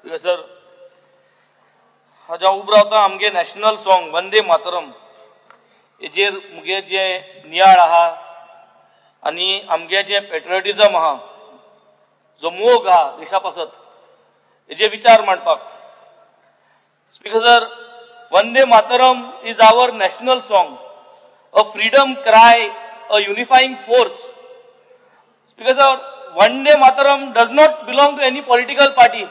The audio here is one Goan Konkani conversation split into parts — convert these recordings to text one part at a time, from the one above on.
सर, हाज्या उबो रावता आमगे नॅशनल सॉंग वंदे मातरम हेजेर मुगे जे नियाळ आहा आनी आमगे जे पेट्रियटिझम आहा, जो मोग आहा देशा पासत, हेजे विचार मांडपाक. Speaker sir, Vande Mataram is our national song, a freedom cry, a unifying force. Speaker sir, Vande Mataram does not belong to any political party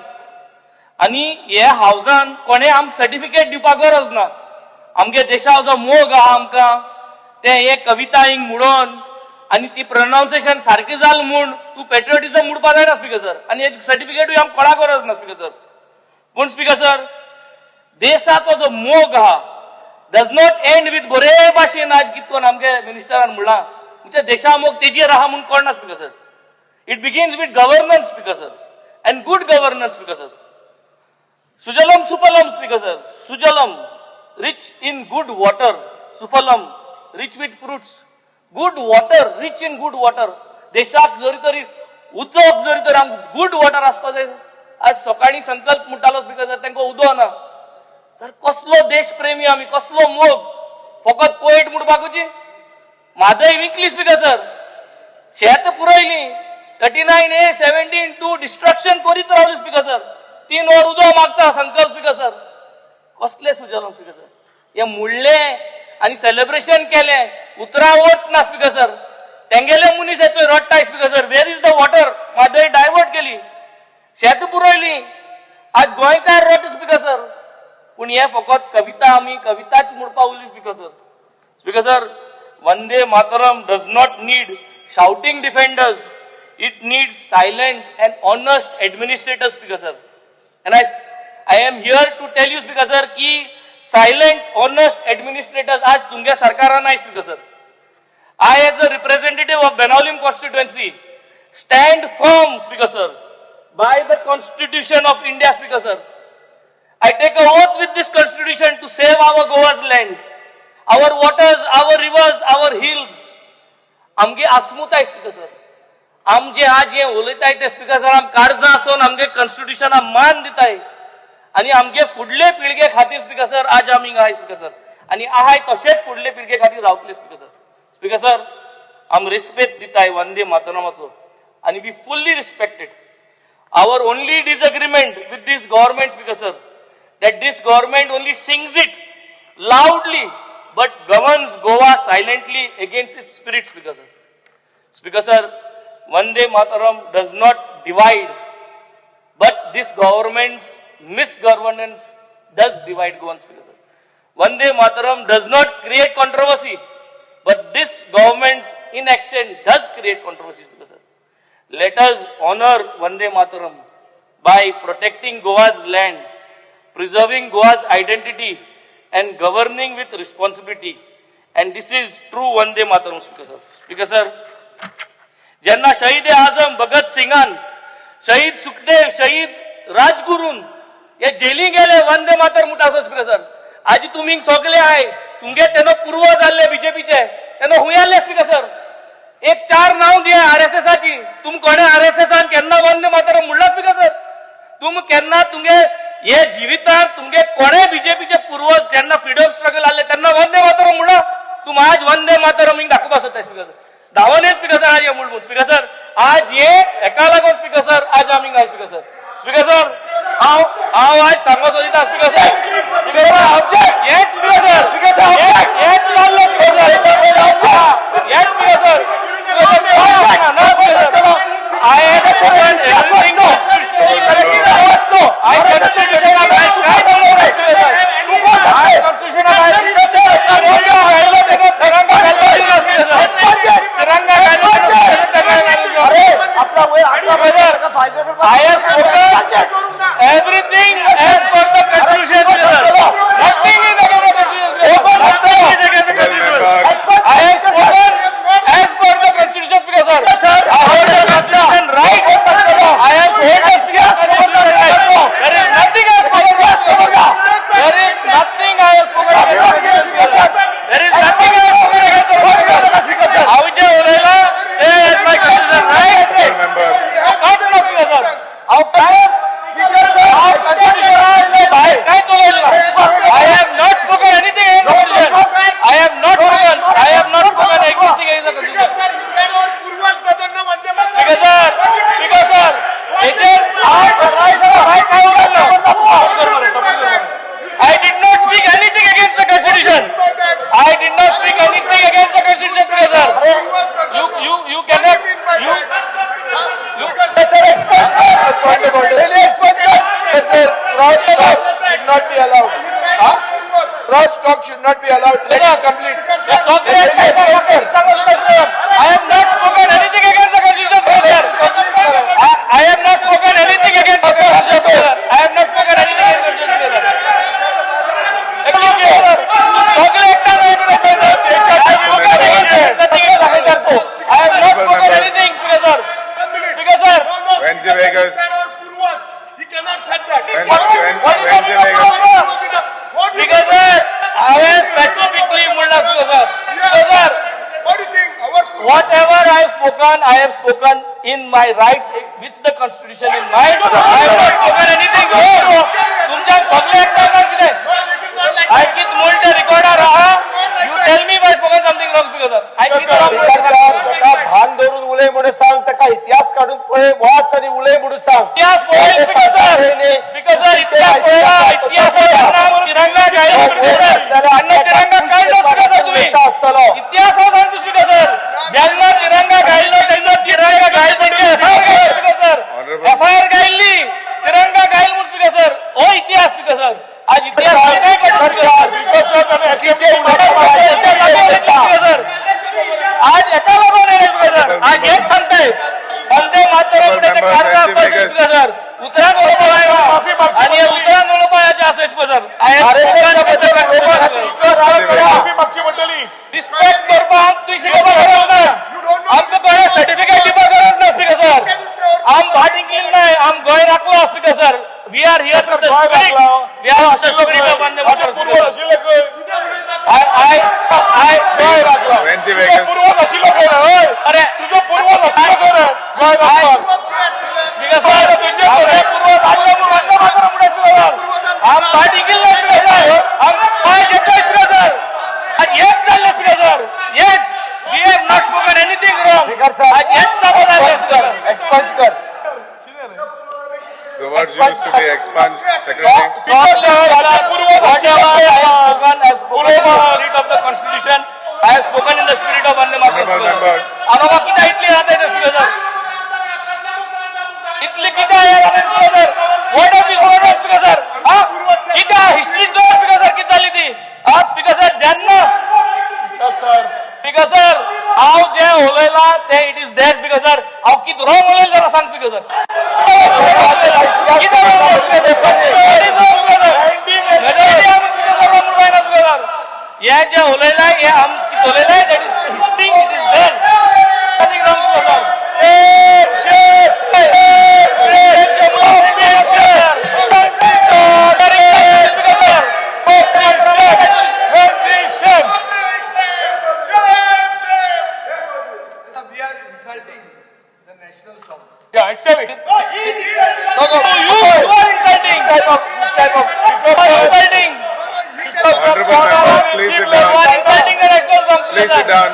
आनी हे हावजान कोणे आमकां सर्टिफिकेट दिवपाक गरज ना. आमगे देशा जो मोग आहा आमकां, ते हे कविता हिंग म्हणून आनी ती प्रोनाउन्सिएशन सारकी जाल म्हूण तूं पेट्रियोटिझम म्हणपा जायना स्पीकर सर. आनी हे सर्टिफिकेटूय आमकां कोणाक गरज ना स्पीकर सर. पूण स्पीकर सर, देशाचो जो मोग आहा डज not and with बरे भाशेन आज कितकोन आमगे मिनिस्टरान म्हणलां, म्हणजे देशा मोग तेजेर आहा म्हूण कळना. Speaker sir, it begins with governance, Speaker sir, and good governance, Speaker sir. Sujalam Sufalam, Speaker sir. Sujalam, rich in good water. Sufalam, rich with fruits. Good water, rich in good water. देशाक जरी तरी उदक जरी तर आमकां गुड वॉटर आसपा जाय. आज सकाळी संकल्प म्हणटालो स्पीकर सर, तांकां उदक ना. सर, कसलो देशप्रेमी आमी, कसलो मोग? फकत पोएट म्हणपाकूची? म्हादय विकली स्पीकर सर, शेत पुरयली, 39A, 17(2) destruction करीत रावली. स्पीकर सर, 3 वर उदक मागता संकल्प. स्पीकर सर, कसले सुजलाम? स्पीकर सर, हे मुडले आनी सेलिब्रेशन केलें, उतरां वत ना. स्पीकर सर, तेंगेले मनीस येतोय रडटाय. Speaker sir, where is the water? Mhadei divert केली, शेत पुरयली, आज गोंयकार रडटा स्पीकर सर. पूण हे फकत कविता, आमी कविताच म्हणपा उरली. Speaker sir, Speaker sir, Vande Mataram does not need shouting defenders. It needs silent and honest administrators, Speaker sir. And I am here to tell you, Speaker sir, की silent, honest administrators आज तुमच्या सरकारान नाही. Speaker sir, I, as a representative of Benaulim constituency, stand firm, Speaker sir, by the Constitution of India, Speaker sir. I take a oath with this Constitution to save our Goa's land, our waters, our rivers, our hills. आमगे आस्मुताय स्पीकर सर, आमचे आज जे उलयताय ते स्पीकर सर, आम काळजां आसून आमगे कॉन्स्टिट्युशनाक मान दिताय आनी आमगे फुडले पिळगे खातीर स्पीकर सर, आज आमी हिंगा आहाय स्पीकर सर, आनी आहाय तशेंच फुडले पिळगे खातीर रावतले स्पीकर सर. स्पीकर सर, आम रिस्पेक्ट दिताय वंदे मातरमाचो आनी we fully respected. Our only disagreement with this government, Speaker sir, that this government only sings it loudly but governs Goa silently against its spirit, Speaker sir. Speaker sir, Vande Mataram does not divide, but this government's misgovernance does divide Goan, Speaker sir. Vande Mataram does not create controversy, but this government's inaction does create controversy, Speaker sir. Let us honor Vande Mataram by protecting Goa's land, preserving Goa's identity, and governing with responsibility. And this is true Vande Mataram, Speaker sir. Speaker sir, जेन्ना शहीद आझम भगत सिंगान, शहीद सुखदेव, शहीद राजगुरून हे जेली गेले, वंदे मातर म्हणटा आसा. स्पीकर सर, आजी तुमी सगळे आहाय, तुमगे तेन्ना पूर्वज आहले बीजेपीचे, तेन्ना हुंय आहले? स्पीकर सर, एक चार नाव दिया आरएसएसाची. तुम कोणे आरएसएसान केन्ना वंदे मातरम म्हणला? स्पीकर सर, तुम केन्ना तुमगे हे जिवितांत तुमगे कोणे बीजेपीचे पूर्वज जेन्ना फ्रिडम स्ट्रगल आहले तेन्ना वंदे मातरम म्हणला? तुम आज वंदे मातरम हिंग दाखोवपा सोदता स्पीकर सर. धांवन स्पीकर सर, आज हे म्हूण स्पीकर सर, आज हे हेका लागून स्पीकर सर, आज आमी हिंगा. स्पीकर सर, स्पीकर सर, हांव हांव आज सांगो सोदिता स्पीकर सर, स्पीकर सर, हेच स्पीकर सर, हेच जाल्लो स्पीकर सर, हेच स्पीकर सर. ना speaker sir, I have spoken everything constitutionally correct. I constitution I constitution तिरंगा. अरे, आपला वेळ, आपला वेळ त्याचा फायदा. I have spoken everything as per the Constitution. Nothing is against the Constitution. Nothing is against the Constitution. I have spoken as per the Constitution, Speaker sir. I hold the Constitution right. I have hold the Constitution right. There is nothing I have spoken. There is nothing I have spoken against the Constitution. There is nothing I have spoken against the Constitution. हांव जे उलयलां ते as my Constitution right. Member. कांयच ना स्पीकर सर, हांव काय स्पीकर सर. हांव should not be allowed. Let him complete. I have not spoken anything against the constitution, sir. I have not spoken anything against the constitution, sir. I have not spoken anything against the constitution, sir. सगळे एकटा नाही करत आहे, sir. I have spoken against nothing else. I have not spoken anything, Speaker sir. Speaker sir. Venzi Vegas. He cannot said that. Venzi Vegas. Speaker sir, हांवें specifically म्हणलां Speaker sir. Speaker sir, What do you think? Our whatever I have spoken, I have spoken in my rights with the constitution in mind. I have not spoken anything wrong. तुमच्या सगळे एकटा कितें? No, it is not like I कित म्हणटा रिकॉर्डार आहा. You tell me if I spoken something wrong, Speaker sir. I कित wrong. Speaker sir, ताका भान धरून उलय म्हणून सांग, ताका इतिहास काडून पळय, वाच आनी उलय म्हणून सांग. इतिहास पळय, स्पीकर सर. स्पीकर सर, इतिहास पळयला. इतिहासात तिरंगा गायलो, स्पीकर सर. जेन्ना तिरंगा काडलो, स्पीकर सर, तुम्ही आसतलो. इतिहास सांगतो स्पीकर सर. जेन्ना तिरंगा गायलो तेन्ना तिरंगा गायल म्हणजे एफआयआर गायली, स्पीकर सर. एफआयआर गायल्ली तिरंगा गायल म्हणून, स्पीकर सर. हो इतिहास, स्पीकर सर. आज इतिहास काय करतो, स्पीकर सर? आज एका लागून येणार, स्पीकर सर. आज हेच सांगताय वंदे मातरम म्हणजे ते काढता स्पीकर सर. उतरान उलोवपा आनी हे उतरान उलोवपा आसा, स्पीकर सर. रिस्पेक्ट करपाक तुवें शिकोवपाक गरज ना. आमकां कोणा सर्टिफिकेट दिवपाक गरज ना, स्पीकर सर. आम भाट इंगलीन नाय, आम गोंय राखलो, speaker sir. We are here for the spirit, we are for the spirit of Vande Mataram. I I I Venzi Vegas. अरे तुझो पूर्वज आशिल्लो खंय रे? गोंय राखपाक. स्पीकर सर, तुमचे पूर्वज आसले म्हूण वंदे मातरम म्हणटा, स्पीकर सर. आम फाट इंगील ना, स्पीकर सर. आम पांय घेतलो, स्पीकर सर. आज हेच जाल्लें, स्पीकर सर. हेच. We have not spoken anything wrong. Speaker sir, आज हेच जापो जाल्लें, स्पीकर सर. एक्सपंज कर. The words used to be expunged, Secretary. Speaker sir, पूर्वज आशिल्लो I खंय? have spoken in the spirit of the constitution. I have spoken in the spirit of Vande Mataram. Honorable member. आम्हाला किती इतली जाता येते, स्पीकर सर? इतली किती आहे speaker sir? What of this speaker sir? हा किती हिस्ट्री जो, स्पीकर सर, किती झाली ती हा, स्पीकर सर? ज्यांना सर, स्पीकर सर, हांव जें उलयलां तें it is that, speaker sir. हांव कित रॉंग उलयलें जाल्यार सांग, स्पीकर सर. कितें wrong? हे जे उलयलां हे आम उलयलां, that is history, it is done. Nothing wrong, speaker sir. We are insulting the national song. Yeah, actually. No, no, you are insulting. This type of, you are insulting. Honorable members, please sit You are down. insulting the national song. Please sit down.